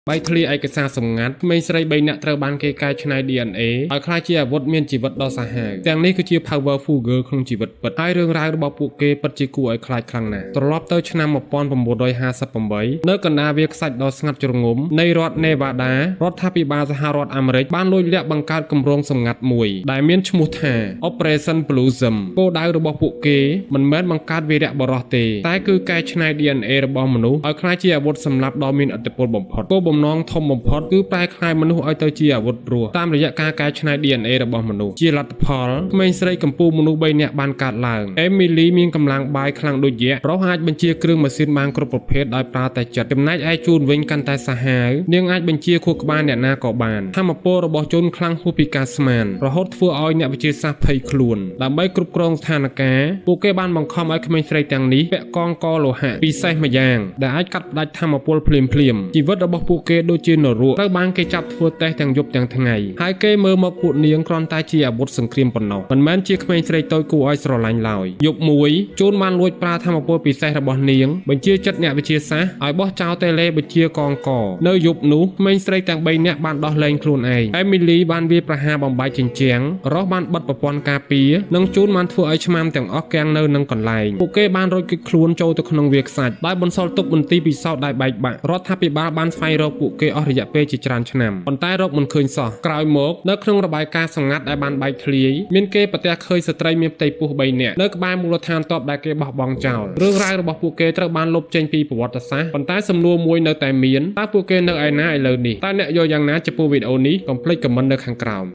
បែកធ្លាយឯកសារសម្ងាត់ក្មេងស្រី3នាក់ត្រូវបានគេកែច្នៃ DNA ឲ្យក្លាយជាអាវុធមានជីវិតដ៏សាហាវទាំងនេះគឺជា Powerful Girl ក្នុងជីវិតពិតហើយរឿងរ៉ាវរបស់ពួកគេពិតជាគួរឲ្យខ្លាចខ្លាំងណាស់ត្រឡប់ទៅឆ្នាំ1958នៅកណ្ដាលវាលខ្សាច់ដ៏ស្ងាត់ជ្រងំនៃរដ្ឋ Nevada រដ្ឋាភិបាលសហរដ្ឋអាមេរិកបានលួចលាក់បង្កើតគម្រោងសម្ងាត់មួយដែលមានឈ្មោះថា Operation Blossom គោលដៅរបស់ពួកគេមិនមែនបង្កើតវីរៈបុរសទេតែគឺកែច្នៃ DNA របស់មនុស្សឲ្យក្លាយជាអាវុធសម្លាប់ដ៏មានឥទ្ធិពលបំផុតគោលបំណងធំបំផុតគឺប្រែក្លាយមនុស្សឲ្យទៅជាអាវុធរស់តាមរយៈការកែច្នៃ DNA របស់មនុស្សជាលទ្ធផលក្មេងស្រីកំពូលមនុស្ស3នាក់បានកើតឡើងអេមីលីមានកម្លាំងបាយខ្លាំងដូចយក្សរស់អាចបញ្ជាគ្រឿងម៉ាស៊ីនបានគ្រប់ប្រភេទដោយប្រើតែចិត្តចំណែកឯជូនវិញកាន់តែសាហាវនាងអាចបញ្ជាខួរក្បាលអ្នកណាក៏បានធម៌ពលរបស់ជូនខ្លាំងហួសពីការស្មានរហូតធ្វើឲ្យអ្នកវិទ្យាសាស្ត្រភ័យខ្លួនដើម្បីគ្រប់គ្រងស្ថានភាពពួកគេបានបង្ខំឲ្យក្មេងស្រីទាំងនេះពាក់កងកលោហៈពិសេសម្យ៉ាងដែលអាចកាត់ផ្ដាច់ធម៌ពលភ្លាមភ្លាមៗជីវិតរបស់ពួកគេដូចជានរកត្រូវបានគេចាប់ធ្វើតេស្តទាំងយប់ទាំងថ្ងៃហើយគេមើលមកពួកនាងគ្រាន់តែជាអាវុធសង្គ្រាមប៉ុណ្ណោះមិនមែនជាក្មេងស្រីតូចគួរឲ្យស្រឡាញ់ឡើយយប់មួយជូនបានលួចប្រើធម៌ពលពិសេសរបស់នាងបញ្ជាចិត្តអ្នកវិទ្យាសាស្ត្រឲ្យបោះចោលតេឡេបញ្ជាកងកនៅយប់នោះក្មេងស្រីទាំង3នាក់បានដោះលែងខ្លួនឯងអេមីលីបានវាយប្រហារបំបែកជញ្ជាំងរ៉ូសបានបិទប្រព័ន្ធការពារនិងជូនបានធ្វើឲ្យឆ្មាំទាំងអស់គាំងនៅនឹងកន្លែងពួកគេបានរត់គេចខ្លួនចូលទៅក្នុងវាលខ្សាច់ដោយបន្សល់ទុកមន្ទីរពិសោធន៍ដែលបែកបាក់រដ្ឋាភិបាលបានស្វែងរកពួកគេអស់រយៈពេលជាច្រើនឆ្នាំប៉ុន្តែរកមិនឃើញសោះក្រោយមកនៅក្នុងរបាយការណ៍សម្ងាត់ដែលបានបែកធ្លាយមានគេប្រទះឃើញស្ត្រីមានផ្ទៃពោះ3នាក់នៅក្បែរមូលដ្ឋានទ័ពដែលគេបោះបង់ចោលរឿងរ៉ាវរបស់ពួកគេត្រូវបានលុបចេញពីប្រវត្តិសាស្ត្រប៉ុន្តែសំណួរមួយនៅតែមានតើពួកគេនៅឯណាឥឡូវនេះតើអ្នកយល់យ៉ាងណាចំពោះវីដេអូនេះកុំភ្លេច comment នៅខាងក្រោម។